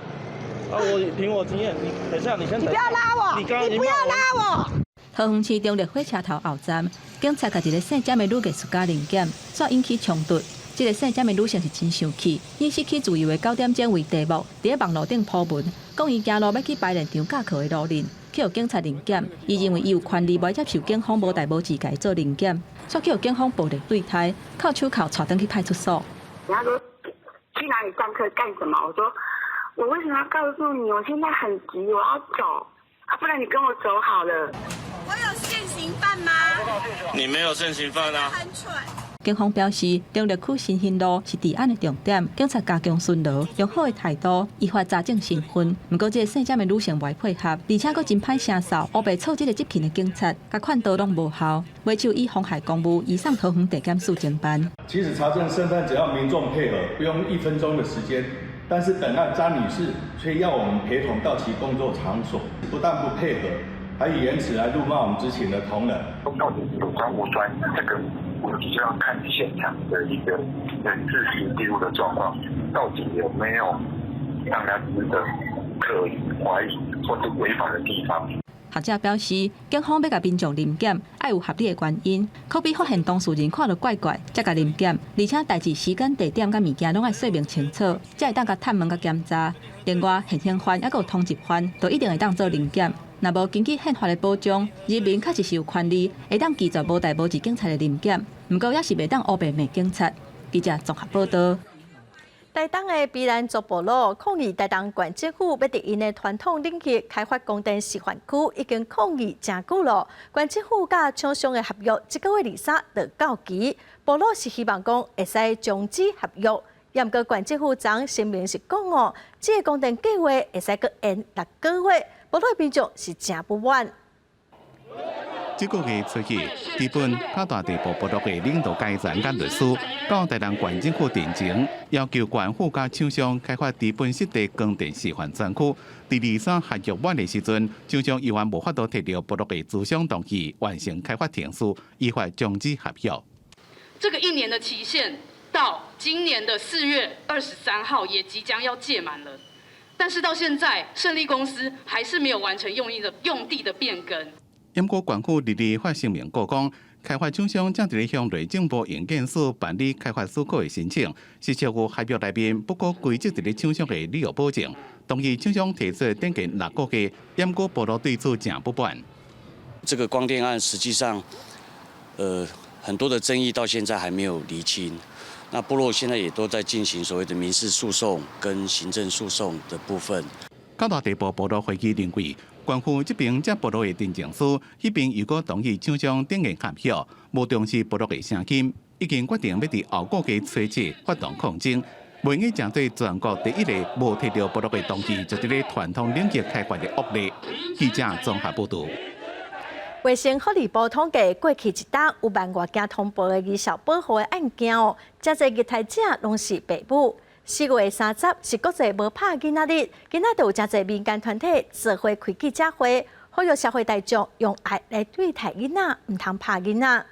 S24: 啊！我憑我經驗，你等下，你先。
S23: 你不要拉我！你不要拉我！
S2: 桃園市中壢火車頭後站，警察共一个姓詹的女藝術家臨檢，煞引起衝突。這个姓詹的女性是真生氣，以失去自由的九點鐘為題目，佇咧網路頂 po 文，講伊行路欲去排練場教課的路面，去予警察臨檢，伊認為伊有權利袂接受警方無代無誌共伊做臨檢，煞去予警方暴力對待，銬手銬帶轉去派出所。
S10: 他說去哪裡上課幹什麼？我說我為什麼要告訴你？我現在很急，我要走啊，不然你跟我走好了。
S23: 我有現行犯嗎？
S12: 你沒有現行犯啊。
S23: 很蠢。
S2: 警方表示，中壢區新興路是治安的重點，警察加強巡邏，用好的態度依法查證身份。毋過，這个姓詹的女性袂配合，而且閣真歹聲嗽，烏白錯這个執勤的警察，共勸導攏無效，尾手以妨害公務移送桃園地檢署偵辦。
S11: 其實查證身份只要民眾配合，不用1分鐘的時間。但是本案張女士卻要我們陪同到其工作場所，不但不配合，還以言辭來辱罵我們執勤的同仁。
S8: 到底有專無專，這個問題就要看現場的一個人事實記錄的狀況，到底有沒有讓他值得可疑、懷疑或者違法的地方。
S2: 學者表示，警方欲共民眾臨檢，愛有合理的原因，可比發現當事人看著怪怪，才共臨檢，而且代誌時間、地點佮物件攏愛說明清楚，才會當共探問佮檢查。另外，現行犯猶閣有通緝犯，都一定會當做臨檢。若無根據憲法的保障，人民確實是有權利會當拒絕無代無誌警察的臨檢，毋過也是袂當烏白罵警察。記者綜合報道。
S1: 台東的卑南族部落抗議台東縣政府欲佇𪜶的傳統領域開發光電示範區，已經抗議誠久咯。縣政府佮廠商的合約，這个月23就到期，部落是希望講會使終止合約。毋過縣政府昨聲明是講哦，這个光電計劃會使閣延6個月，部落民眾是誠不滿。
S4: 這個月初一，知本佮大地埔部落的領導階層佮律師到台東縣政府陳情，要求縣府佮廠商開發知本濕地光電示範專區。佇23合約滿的時陣，廠商猶原無法度提著部落的諮商同意完成開發程序，依法終止合約。
S14: 這個一年的期限到今年的4月23號也即將要屆滿了，但是到現在勝利公司還是沒有完成用地的變更。
S4: 毋過縣府22發聲明稿講，開發廠商正佇咧向內政部營建署辦理開發許可的申請，是超過合約內面不合規則佇咧廠商的理由保證，同意廠商提出展延6個月。毋過部落對此誠不滿。
S15: 這個光電案實際上，很多的爭議到現在還沒有釐清。那部落現在也都在進行所謂的民事訴訟跟行政訴訟的部分。
S4: 較大地埔部落會議認為，縣府這邊接部落的陳情書，彼邊如果同意廠商展延合約，無重視部落的聲音，已經決定欲佇後個月初七發動抗爭，袂用成做全國第一个無提著部落的同意，就佇咧傳統領域開發的惡例。記者綜合報導。
S1: 衛生福利部統計，過去一冬有萬外件通報的兒少保護的案件哦，誠濟虐待者攏是爸母。4月30是國際無拍囡仔日，今仔就有誠濟民間團體做伙開記者會，呼籲社會大眾用愛來對待囡仔，毋通拍囡仔。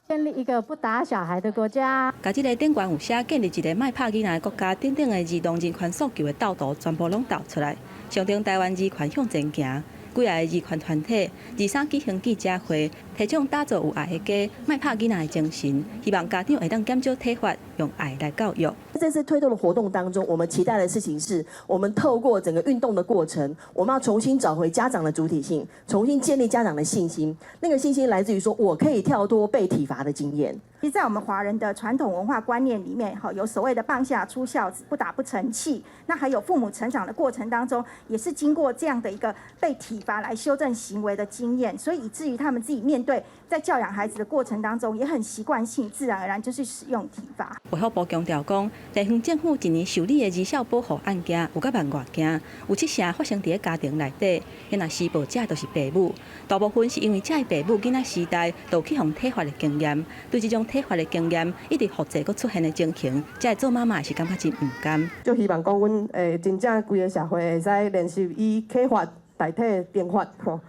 S16: 建立一個不打小孩的國家。
S2: 共這个頂懸有寫建立一个莫拍囡仔的國家等等的兒童人權訴求的鬥圖，全部攏鬥出來，象徵台灣兒權向前行。幾个兒權團體23舉行記者會，提倡打造有愛的家，莫拍囡仔的精神，希望家長會當減少體罰，用愛來教育。
S24: 這次推動的活動當中，我們期待的事情是，我們透過整個運動的過程，我們要重新找回家長的主體性，重新建立家長的信心。那個信心來自於說我可以跳脫被體罰的經驗。
S23: 其實，在我們華人的傳統文化觀念裡面，哈，有所謂的棒下出孝子，不打不成器。那還有父母成長的過程當中，也是經過這樣的一個被體罰來修正行為的經驗，所以以至於他們自己面對在教養孩子的過程當中，也很習慣性，自然而然就是使用體罰。
S2: 衛福部強調講，地方政府一年受理的兒少保護案件有到萬外件，有七成發生佇咧家庭內底，若施暴者就是爸母，大部分是因為這个爸母囡仔時代就去予體罰的經驗，對這種體罰的經驗一直複製閣出現的情形，這个做媽媽是感覺真毋甘。
S25: 就希望講，阮會真正規个社會會使練習以體罰代替懲罰吼。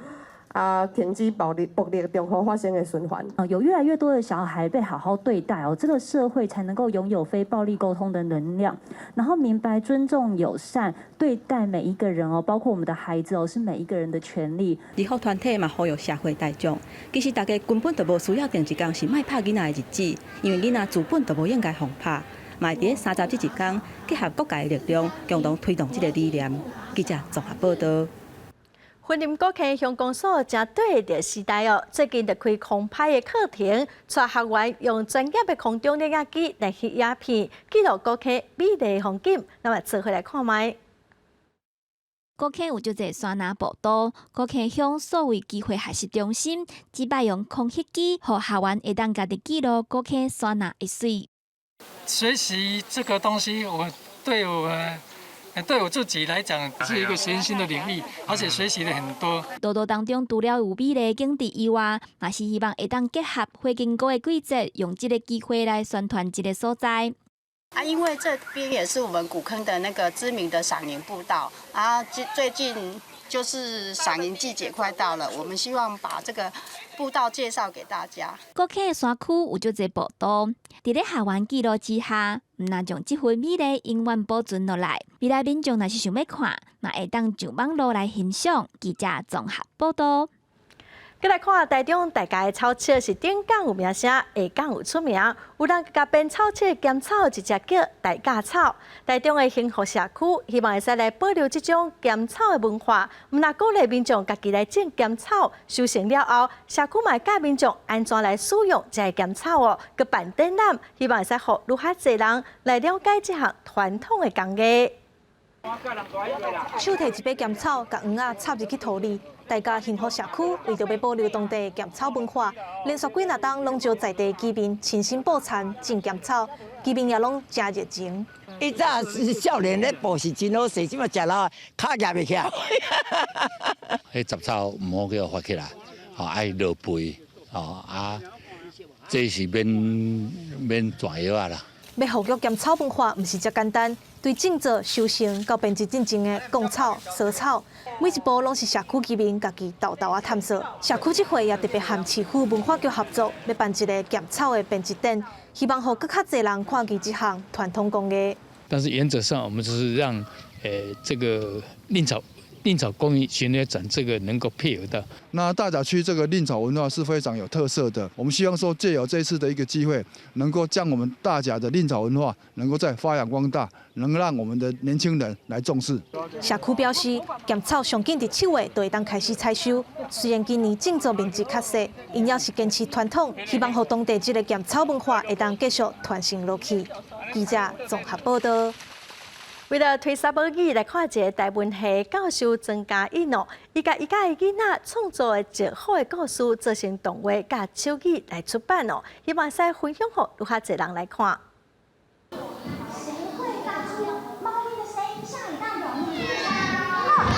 S3: 啊，停止暴力暴力重複發生的循環。
S6: 有越來越多的小孩被好好對待哦，這個社會才能夠擁有非暴力溝通的能量，然後明白尊重、友善對待每一個人哦，包括我們的孩子哦，是每一個人的權利。
S2: 兒福團體嘛呼籲社會大眾，其實大家根本就無需要定一工是莫拍囡仔的日子，因為囡仔自本就無應該予拍。嘛會佇咧三十這一工，結合各界的力量，共同推動這個理念。記者綜合報道。
S1: 雲林古坑鄉公所正對著時代哦，最近就開空拍的課程，帶學員用專業的空中攝影機來翕影片，記錄古坑美麗風景。咱來做伙來看覓。
S17: 古坑有足濟山林步道，古坑鄉數位機會學習中心，這擺用空翕機，予學員會當家己記錄古坑山林的媠。
S18: 學習這個東西，我對我自己來講是一個全新的領域，而且學習了很多。
S17: 路途當中除了有美麗景致以外，嘛是希望會當結合火經過的季節，用這個機會來宣傳這個所在。
S19: 啊，因為這邊也是我們古坑的那個知名的賞櫻步道啊，最近就是賞櫻季節快到了，我們希望把這個步道介紹給大家。
S17: 古坑的山區有足濟步道，佇咧學員記錄之下，毋但將這份美麗永遠保存落來。未來民眾若是想欲看，嘛會當上網路來欣賞。記者綜合報道。
S1: 閣來看台中大甲的草尺是頂港有名聲，下港有出名。有人共編草尺兼草一隻叫大甲草。台中的幸福社區希望會使來保留這種兼草的文化，毋但鼓勵民眾家己來種兼草，收成了後，社區嘛會教民眾按怎來使用這个兼草哦，閣辦展覽，希望會使予愈較濟人來了解這項傳統的工藝。
S25: 手提一把兼草，共秧仔插入去土裡。大甲幸福社區為著欲保留當地的鹹草文化，連續幾若冬攏招在地居民親身報田種鹹草，居民也攏誠熱情。
S26: 以早少年咧捕是真好勢，這馬食老跤舉袂起來。
S27: 彼雜草毋好予發起來，吼愛落肥，吼啊，這是免免轉藥仔啦。
S25: 欲復育鹹草文化，毋是遮簡單。對種植、收成到編織進前的摃草、疏草，每一步攏是社區居民家己沓沓仔探索。社區這回也特別和市府文化局合作，欲辦一個鹹草的編織展，希望予閣較濟人看見這項傳統工藝。
S28: 但是原則上，我們就是讓這個藺草工藝巡迴展這個能夠配合到。
S30: 那大甲區這個藺草文化是非常有特色的，我們希望說借由這次的一個機會，能夠將我們大甲的藺草文化能夠再發揚光大，能讓我們的年輕人來重視。
S25: 社區表示，鹹草上緊佇7月就會當開始採收。雖然今年種植面積較細，𪜶猶是堅持傳統，希望予當地這個鹹草文化會當繼續傳承落去。記者綜合報道。
S1: 為了推捒母語，來看一个台文系教授曾嘉穎哦，伊共伊教的囡仔創作的石虎的故事，做成動畫佮手語來出版哦，希望會使分享予愈較濟人來看。
S21: 誰會發出貓咪的聲音嚇一大跳？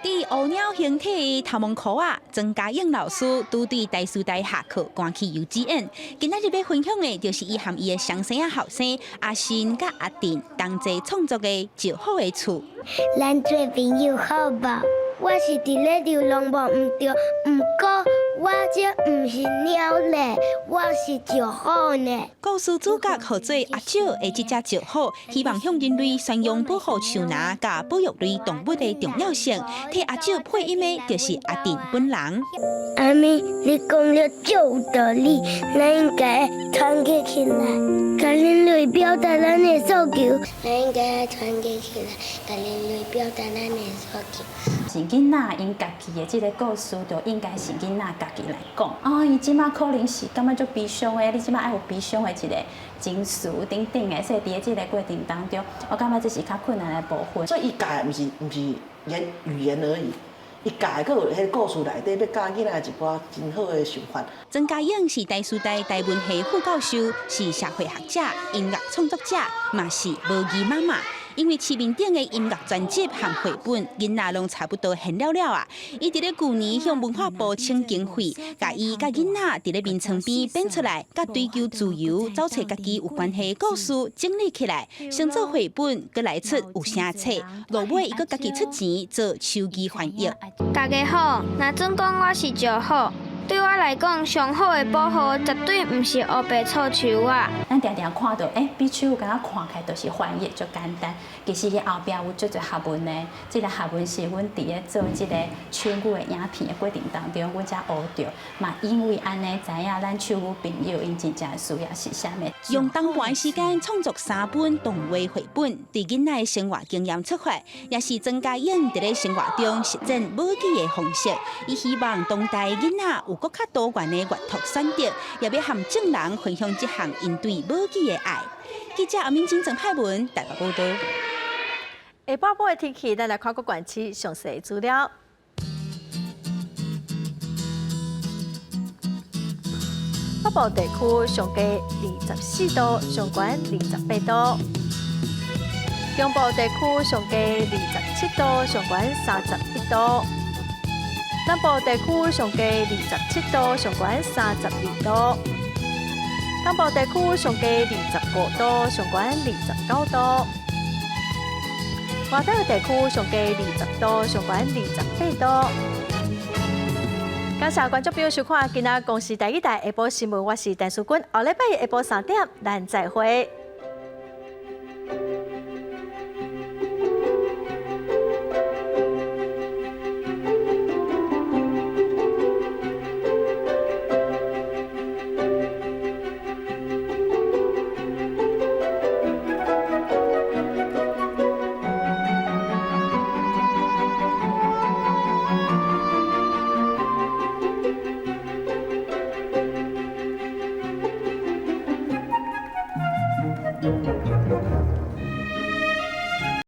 S13: 佇烏鳥形體的頭毛箍仔，曾嘉穎老師拄對台師大下課，趕去幼稚園。今仔日欲分享的，就是伊和伊的雙生仔後生阿信佮阿定同齊創作的《石虎的厝》。
S31: 咱做朋友好無？我是佇咧流浪無毋對，毋過我這毋是鳥咧，我是石虎呢。
S13: 故事主角號做阿石的這隻石虎，希望向人類宣揚保護樹林佮保育類動物的重要性。替阿石配音的，就是阿定本人。
S31: 阿咪，你講得足有道理，咱應該團結起來，共人類表達咱的訴求。咱應該團結起來，共人類表達咱的訴求。
S32: 是囡仔𪜶家己的這个故事，就應該是囡仔家己來講。哦，伊這馬可能是感覺足悲傷的，你這馬愛有悲傷的一個情緒等等的，所以佇咧這个過程當中，我感覺這是較困難的部分。
S33: 所以伊教的毋是語言而已，伊教的閣有彼个故事內底欲教囡仔一寡真好的想法。
S13: 曾嘉穎是台師大台文系副教授，是社會學者、音樂創作者，嘛是母語媽媽。因為市面頂的音樂專輯和繪本，囡仔攏差不多現了了啊。伊佇咧舊年向文化部請經費，共伊佮囡仔佇咧眠床邊編出來，佮追求自由、找揣家己有關係的故事整理起來，先做繪本，閣來出有聲冊，落尾伊閣家己出錢做手語翻譯。
S4: 大家好，若準講我是石虎，對我來講，上好的保護絕對毋是烏白錯樹仔。
S32: 咱定定看著，欸，比手敢若看起來就是翻譯足簡單，其實伊後壁有足濟學問呢。這个學問是阮佇咧做這个手語的影片的過程當中，阮才學著。嘛，因為按呢，知影咱手語朋友𪜶真正需要是啥物。
S13: 用冬半時間創作三本動畫繪本，對囡仔的生活經驗出發，也是曾嘉穎佇咧生活中實踐母語的方式。伊希望當代囡仔有閣較多元的閱讀選擇，也欲和眾人分享這項𪜶對母語的愛。記者阿敏晶、鄭派文台北報導。
S1: 下半晡的天氣，咱來看各縣市詳細資料。北部地區上低24度，上懸28度；中部地區上低27度，上懸31度；南部地區上低27度，上懸32度；東部地區上低25度，上懸29度；外島地區上低20度，上懸28度。感謝觀眾朋友收看今仔公視台語台下晡新聞，我是陳淑君。後禮拜下晡3點，咱再會。